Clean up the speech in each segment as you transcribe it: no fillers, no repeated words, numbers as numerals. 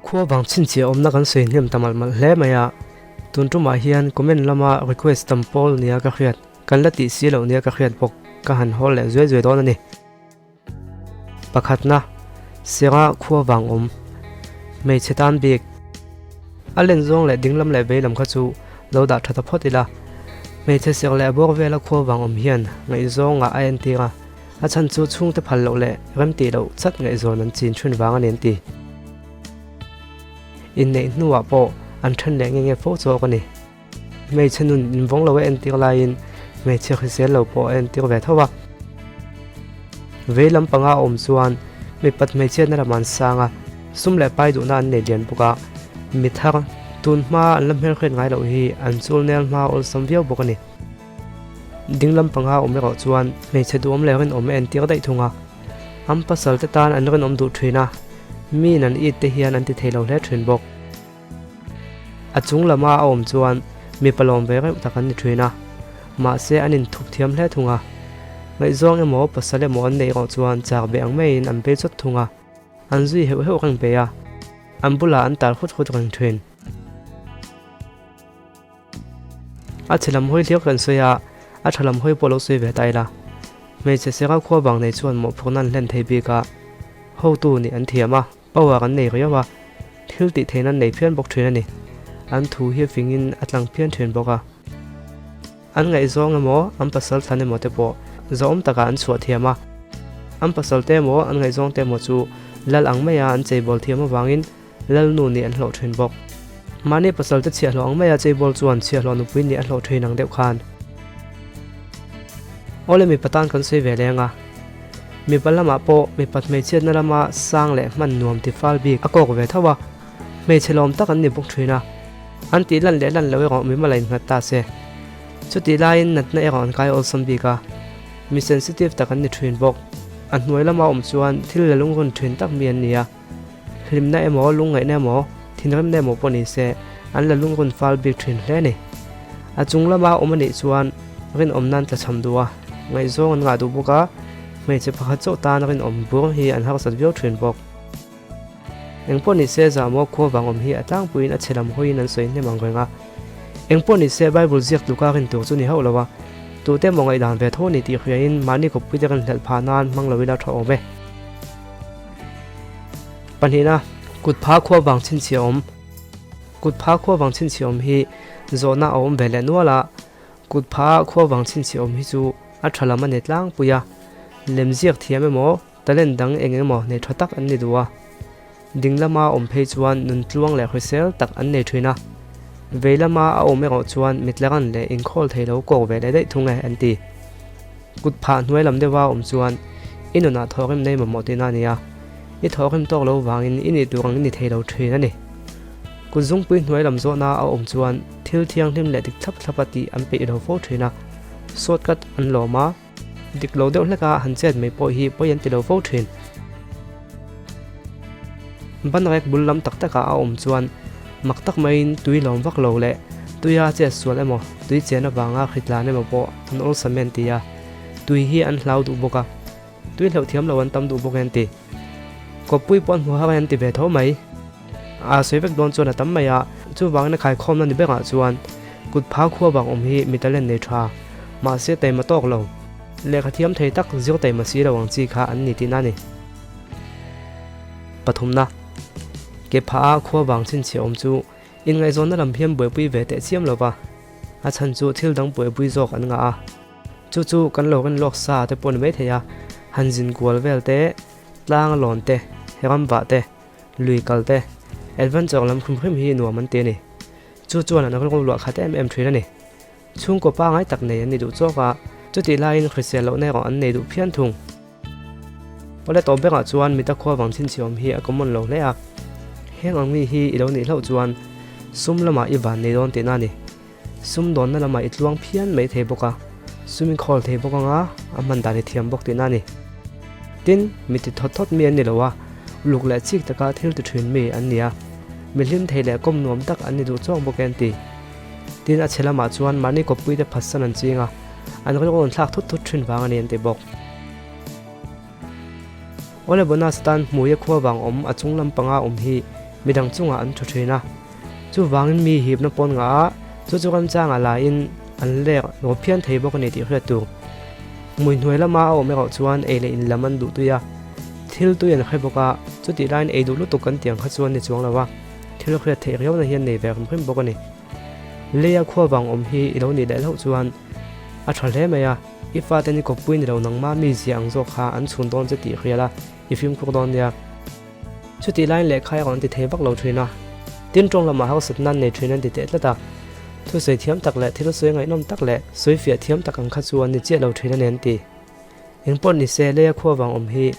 Khua vang chhinchhiah awmna kan sawi hnem ta malh malh hle mai a, tun tumah hian comment lama request tam pawl nia ka hriat, kan la tih si loh nia ka hriat bawk ka han hawl leh zuai zuai dawn a ni. Pakhatna, Sera khua vang awm, hmeichhe tan bik. A len zawng leh dinglam leh veilam kha chu lo dah tha ta phawt ila. Hmeichhe ser leh bawr vela khua vang awm hian ngaihzawngah a entir a, a chhan chu chhungte phal loh leh remtih loh chat ngaihzawn an chin thin vang a ni an ti. Inneih hnuah pawh an then leh nge nge fo chawk a ni. Hmeichhe nun invawng lo a entir laiin hmeichhe hrisel lo pawh a entir ve tho a. Vei lampanga a awm chuan mipat hmeichhiatna lam an sang a, sum leh pai duhna an nei lian bawk a, mi thar tun hma an la hmelhriat ngai loh hi an chul nel hma awlsam viau bawk a ni. Ding lampanga a awm erawh chuan hmeichhe duhawm leh rinawm a entir daih thung a, an pasal te tan an rinawm duh thin a, miin an it te hian an ti thei lo hle thin bawk. A chung lama a awm chuan mipa lawm ve reuh tak an ni thin a, mahse an inthup thiam hle thung a. Ngaihzawng emaw pasal emaw an neih rawh chuan chak be ang maiin an bei chawt thung a, an zui heuh heuh reng pe a, an bulah an tal khut khut reng thin. A chhe lam hawi hliau kan sawi a, a tha lam hawi pawh lo sawi ve ta ila. Hmeichhe sera khua vang nei chuan mawhphurhna an hlen thei bik a, hotu nih an thiam a. Power an nei riau a, thil tih theihna an nei phian bawk thin a ni. An thu hi a fingin a tlang phian thin bawk a. An ngaihzawng emaw, an pasal thlan emaw te pawh zahawm takah an chhuah thiam a. An pasal te emaw, an ngaihzawng te emaw chu lal ang maia an cheibawl thiam avangin lalnu nih an hlawh thin bawk. Mahni pasal te chhiahhlawh ang maia cheibawl chuan chhiahhlawh nupui nih a hlawh thin ang deuh khan. Awle mipa tan kan sawi ve leng a. Mipa lamah pawh mipat hmeichhiatna lama sang leh hman nuam ti fal bik a kawk ve tho a, hmeichhe lawm tak an ni bawk thin a. An tih lan leh lan lo erawh mi mala innghat ta se. Chutih laiin natna erawh an kai awlsam bik a, mi sensitive tak an ni thin bawk. A hnuai lama awm chuan thil la lungrun thin tak mi an ni a, hlimna emaw lungngaihna emaw thinrimna emaw pawh ni se an la lungrun fal bik thin hle a ni. A chung lama awm a nih chuan rinawm nan tlachham duh a, ngaihzawng an ngah duh bawk a, hmeichhe pakhat chauh tan rinawm bur hi an harsat viau thin bawk. Engpawh ni se zahmaw khua vang awm hi a tlangpuiin a chhe lam hawiin an sawi hnem ang reng a. Engpawh ni se Bible ziak tluka rin tur chu ni hauh lo a, tute emaw ngaihdan ve tho a ni tih hriain mahni kawppuite kan hlelh phah nan hmang lo ila tha awm e. Pahnihna, kut pha khua vang chhinchhiah awm. Kut pha khua vang chhinchhiah awm hi zawhna a awm ve leh nual a, kut pha khua vang chhinchhiah awm hi chu a tha lam a ni tlangpui a, lemziak thiam emaw talent dang eng emaw nei tha tak an ni duh a, ding lama awm phei chuan nun tluang leh hrisel tak an nei thin a, vei lama a awm erawh chuan mitlaran leh inkhawl thei lo kawk ve leh daih thung e an ti. Kut phah hnuai lam deuha awm chuan i nunah thawhrim nei mamawh tihna a ni a, i thawhrim tawk lo vangin i nih tur ang i ni thei lo thin a ni. Kut zungpui hnuai lam zawhna a awm chuan thil thianghlim leh dik thlap thlapa tih an peih lo fo thin a, shortcut an lawm a, dik lo deuh hleka han chet mai pawh hi pawi an ti lo fo thin. Banrek bul lam tak takah a awm chuan mak tak maiin tui lawm vak lo leh tuia chet sual emaw tui chen avanga hritlan emaw pawh an awlsam en ti a, tui hi an hlau duh bawk a, tui hlauh thiam lo an tam duh bawk en ti. Kawppui pawh an hmu har an ti ve tho mai. A sawi vek dawn chuan a tam mai a, chuvangin a khaikhawmna ni berah chuan kut pha khua vang awm hi mi talent nei tha, mahse taima tawk lo, lehkha thiam thei tak zir taima si lo ang chi kha an ni tihna a ni. Pathumna, ke phah a khua vang chhinchhiah awm chu inngaihzawnna lam hian buaipui ve teh chiam lo va, a chhan chu thil dang buaipui zawk an ngah a, chu chu kan lo rin lawk sa te pawh ni maithei a, han zin kual vel te, tlang a lawn te, ram vah te, Lui kal te, adventure lam hrim hrim hi nuam an ti a ni. Chu chuan an rilru luah khat em em thin a ni. Chhungkaw pangai tak nei an ni duh chawk a, chutih laiin hrisel lohna erawh an nei duh phian thung. Awle tawp berah chuan mita khua vang chhinchhiah awm hi a common lo hle a. Heng ang mi hi i lo nih hlauh chuan sum lamah i van nei dawn tihna a ni. Sum dawnna lamah i tluang phian mai thei bawk a, sum i khawl thei bawk anga a hman dan i thiam bawk tihna a ni. Tin, mi ti thawt thawt mi an ni lo a, uluk leh chik taka thil ti thin mi an ni a, mi hlim thei leh kawm nuam tak an ni duh chawk bawk e an ti. Tin, a chhe lamah chuan mahni kawppuite phatsan an ching a, an rilru an thlak thut thut thin vang a ni an ti bawk. Awle bonus tan hmuia khua vang awm a chung lampanga awm hi. midang chungah an thu thin a. Chuvangin mi hipna pawn ngah a, chu chu remchangah lain an lek rawh phian thei bawk a ni tih hriat tur. Hmui hnuai lama a awm erawh chuan ei leh in lam an duh tui a, thil tui an hre bawk a, chutih laiin ei duh lutuk kan tiang kha chuan ni chuang lo a, thil hriat theih riauna hi an nei ve hrim hrim bawk a ni. Leia khuavang awm hi i lo nih leh hlauh chuan a tha hle mai a, i fate ni kawppui ni lo nangma mi zia ang zawk kha an chhun dawn che tih hrial a, i fimkhur dawn nia. Chutih laiin lehkha erawh an ti thei vak lo thin a, tin tawng lamah harsat nan nei thin an ti teh tlat a, thusawi thiam tak leh thil sawi ngaihnawm tak leh sawi fiah thiam tak ang kha chu an ni chiah lo thin a ni an ti. Engpawh ni se leia khuavang awm hi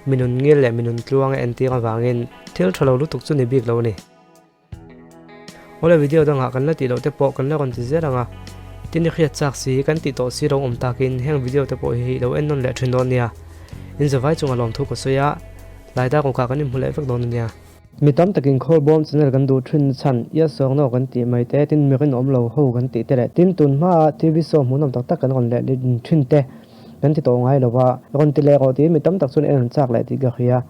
mi nun ngil leh mi nun tluang a entir avangin thil tha lo lutuk chu ni bik lo a ni. Awle video dangah kan la tih loh te pawh kan la rawn ti zel ang a, tin i hriat chak si kan tih tawh si lo awm takin heng video te pawh hi lo en nawn leh thin dawn nia. In zavai chunga lawmthu ka sawi a, tlai dar kawkah kan inhmu leh vek dawn a nia. Mi tam takin Khawlbawm channel kan duh thin chhan Iasawngnaw kan tih mai te, tin mi rinawm lo ho kan tih te leh tin tun hmaa TV show hmuhnawm tak tak kan rawn leh thin te kan ti tawh ngai lo va, rawn ti leh rawh tiin mi tam tak chuan en an chak leh tih ka hria.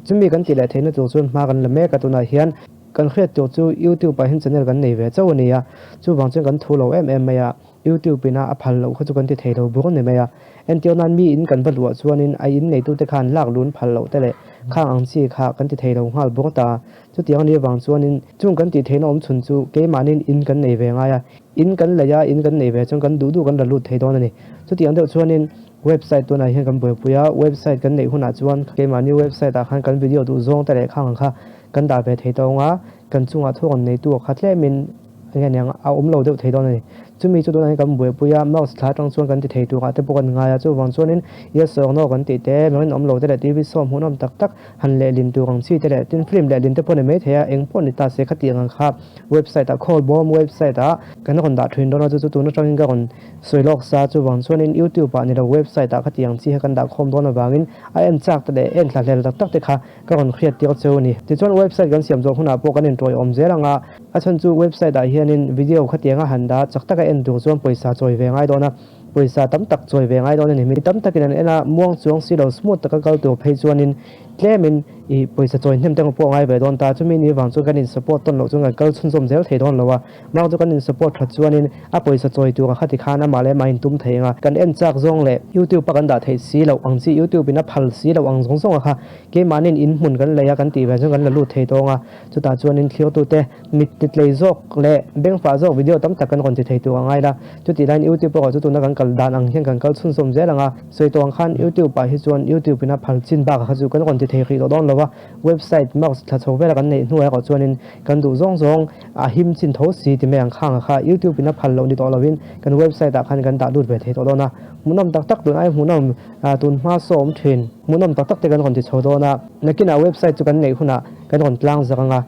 Chumi kan tih leh theihna tur chuan hma kan la mek a, tunah hian kan hriat tur chu YouTube ah hian channel kan nei ve chauh a ni a, chuvang chuan kan thu lo em em mai a, YouTube ina a phal loh kha chu kan ti thei lo bur a ni mai a. Entir nan mi in kan va luah chuanin a in neitute khan lak lun phal loh te leh khang ang chi kha kan ti thei lo nghal bur ta. Chutiang a nih avang chuanin chung kan tih theihna awm chhun chu keimahnin in kan nei ve ngai a, in kan lei a, in kan nei ve chuan kan duh duh kan la lut thei dawn a ni. Chutiang deuh chuanin Website tunah hian kan buaipui a, website kan neih hunah chuan keimahni website ah khan kan video duh zawng te leh khang ang kha kan dah ve thei tawng a, kan chungah thu rawn neitu kha tlemin eng nge niang a awm lo deuh thei dawn a ni. Chumi chu tunah hian kan buaipui a, mouse thla atang chuan kan ti thei turah te pawh kan ngai a, chuvang chuanin yes or no kan tih te, mi rinawm lo te leh TV show hmuhnawm tak tak han lehlin tur ang chi te leh tin film lehlin te pawh ni maithei a, eng pawh ni ta se khatiang ang kha website ah khawlbawm website ah kan rawn dah thin dawn a, chu chu tun atangin ka rawn Sawi lawk sa chuvang chuanin YouTube ah ni lo website ah khatiang chi kha kan dah khawm dawn avangin a en chak te leh en thla hlel tak tak te kha ka rawn hriat tir cheu a ni. Tichuan website kan siam zawh hunah pawh kan inṭawi awm zel ang a, a chhan chu website ah hianin video khatianga han dah chak taka en tur chuan pawisa chawi ve ngai dawn a, pawisa tam tak chawi ve ngai dawn a ni. Mi tam takin an en a, muang chuang si lo smooth taka kal tur phei chuanin tlemin ih pawisa chawi hnem te pawh a ngai ve dawn ta. Chumi ni vang chuan kan in support tawn loh chuan kan kal chhunzawm zel thei dawn lo a. Mark chu kan in support that chuanin a pawisa chawi tur a khati khan amah leh amah intum thei anga kan en chak zawng leh YouTube a kan dah theih si loh ang chi YouTube in a phal si loh ang zawng zawng a kha keimahniin in hmun kan lei a kan tih ve chuan kan la lut thei tawng a chutah chuanin thirtute mit ti tlei zawk leh bengfah zawk video tam tak kan rawn ti thei tur a ngai la chutih laiin YouTube erawh chu tuna kan kal dan ang hian kan kal chhunzawm zel ang a sawi tawh ang khan YouTube ah hi chuan YouTube in a phal chin bakah kha chu kan rawn ti thei rih tawh dawn lo a website mouse thla chho vela kan neih hnuah erawh chuanin kan duh zawng zawng a him chin tho si ti mai ang khang a kha YouTube in a phal loh ni tawh lovin kan website ah khan kan dah lut ve thei tawh dawn a, hmuhnawm tak tak tun ai hmuhnawm tun hma saw awm thin hmuhnawm tak tak te kan rawn ti chho dawn a, nakinah website chu kan neih hunah kan rawn tlang zak ang a,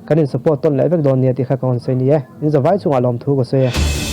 kan in support tawn leh vek dawn nia tih kha ka rawn sawi ni e, in zavai chungah lawmthu ka sawi e.